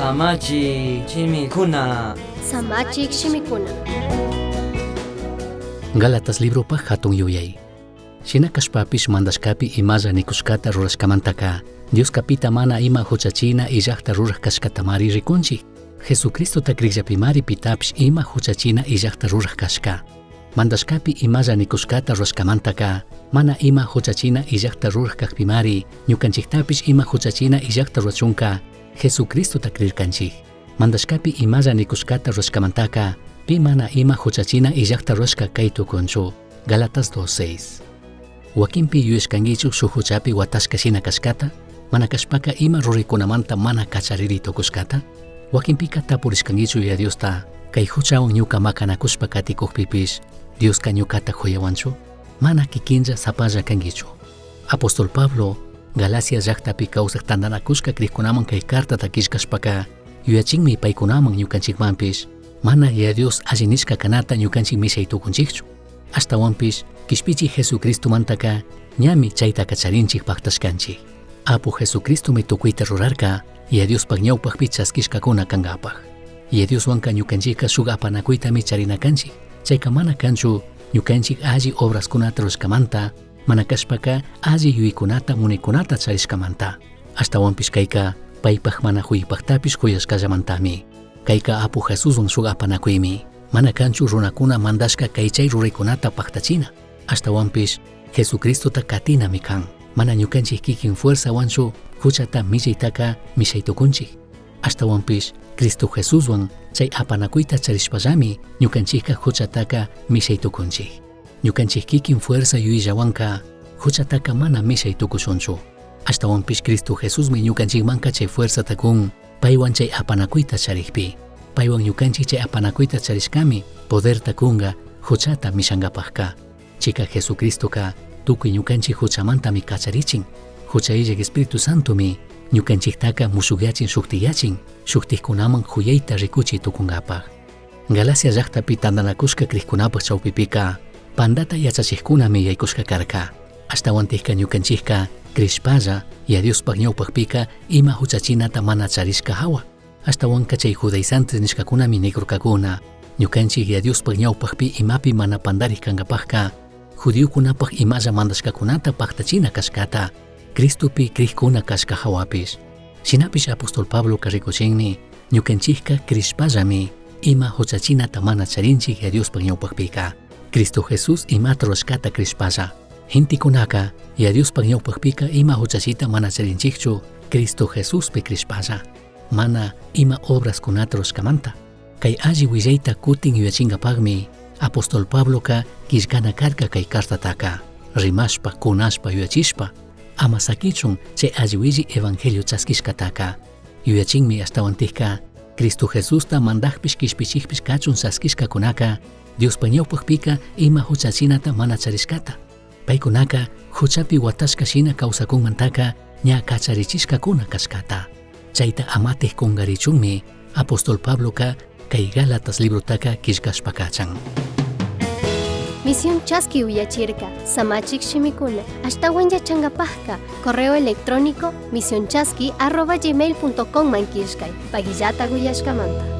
Samachik shimikuna. Samachik shimikuna. Gálatas libropaj jatun yuyai. Shina cashpapish mandashcapi imalla nicushcata rurashcamantaca, Diosca pita mana ima juchachina illajta ruraj cashcatamari ricunchij. Jesucristota crijllapimari pitapish ima juchachina illajta ruraj cashca. Mandashcapi imalla nicushcata rurashcamantaca, mana ima juchachina illajta ruraj cajpimari, ñucanchijtapish ima juchachina illajta rurachunca, Jesucristota crircanchij. Mandashcapi imalla nicushcata rurashcamantaca, pi mana ima juchachina illajta rurashca cai tucunchu. Gálatas 2.6. Huaquinpi yuyashcanguichu shuj huchapi huatashca shina cashcata, mana cashpaca ima ruraicunamanta mana cachariri tucushcata? Huaquinpica tapurishcanguichu Yaya Diosta, cai juchahuan ñuca macanacushpa caticujpipish, Diosca ñucata juyahuanchu? Mana quiquinlla sapalla canguichu. Apóstol Pablo, Galacia llajtapi causaj tandanacushca crijcunaman cai cartata quillcashpaca, yuyachinmi paicunaman ñucanchijmanpish, mana Yaya Dios alli nishca canata ñucanchij mishai tucunchijchu. Ashtahuanpish, Quishpichij Jesucristomantaca ñami chaitaca charinchij pajtashcanchij. Apu Jesucristomi tucuita rurarca, Yaya Diospaj ñaupajpi chasquishcacuna cangapaj. Yaya Dioshuanca ñucanchijca shuj apanacuitami charina canchij. Chaica mana canchu ñucanchij alli obrascunata rurashcamanta, mana cashpaca alli yuyaicunata, munaicunata charishcamanta. Ashtahuanpish caica paipaj mana juyaipajtapish juyashcallamantami. Caica Apu Jesushuan shuj apanacuimi. Mana canchu runacuna mandashca cai chai ruraicunata pajtachina. Ashtahuanpish Jesucristota catinami can. Mana ñucanchij quiquin fuerzahuanchu juchata millaitaca mishai tucunchij. Ashtahuanpish Cristo Jesushuan chai apanacuita charishpallami ñucanchijca juchataca mishai tucunchij. Ñucanchij quiquin fuerza yuyaillahuanca juchataca mana mishai tucushunchu. Ashtahuanpish Cristo Jesusmi ñucanchijmanca chai fuerzata cun, paihuan chai apanacuita charijpi. Paihuan ñucanchij chai apanacuita charishcami poderta cunga juchata mishangapajca. Chaica Jesucristoca tucui ñucanchij juchamantami cacharichin. Jucha illaj Espíritu Santomi ñucanchijtaca mushujyachin shujtiyachin, shujtijcunaman juyaita ricuchi tucungapaj. Galacia llajtapi tandanacushca crijcunapaj chaupipica pandata yachachijcunami yaicushca carca. Ashtahuantajca ñucanchijca crishpalla Yaya Diospaj ñaupajpica ima juchachinata mana charishca jahua. Ashtahuanca chai judaizantes nishcacunami nicurcacuna, Ñucanchij Yaya Diospaj ñaupajpi imapi mana pandarij cangapajca, judiocunapaj imalla mandashcacunata pajtachina cashcata, Cristopi crijcuna cashca jahuapish. Shinapish apóstol Pabloca ricuchinmi, ñucanchijca crishpallami ima juchachinata mana charinchij Yaya Diospaj ñaupajpica, Cristo Jesús imata rurashcata crishpalla. Gentecunaca Yaya Diospaj ñaupajpica ima juchachita mana charinchijchu Cristo Jesuspi crishpalla, mana ima obrascunata rurashcamanta. Cai alli huillaita cutin yuyachingapajmi apóstol Pabloca quillcana carca cai cartataca, rimashpa, cunashpa, yuyachishpa, ama saquichun chai alli huillai evangelio chasquishcataca. Yuyachinmi ashtahuantijca Cristo Jesusta mandajpish quishpichijpish cachun chasquishcacunaca Diospaj ñaupajpica ima juchachinata mana charishcata. Paicunaca juchapi huatashca shina causacunmantaca ña cacharichishcacuna cashcata. Chaita amatij cungarichunmi apóstol Pabloca cai Gálatas librotaca quillcashpa cachan. Misión Chasqui uyachirca, Samachik shimikuna, ashtahuan yachangapajca, correo electrónico misionchasqui@gmail.com man killkay, paguillata uyashcamanta.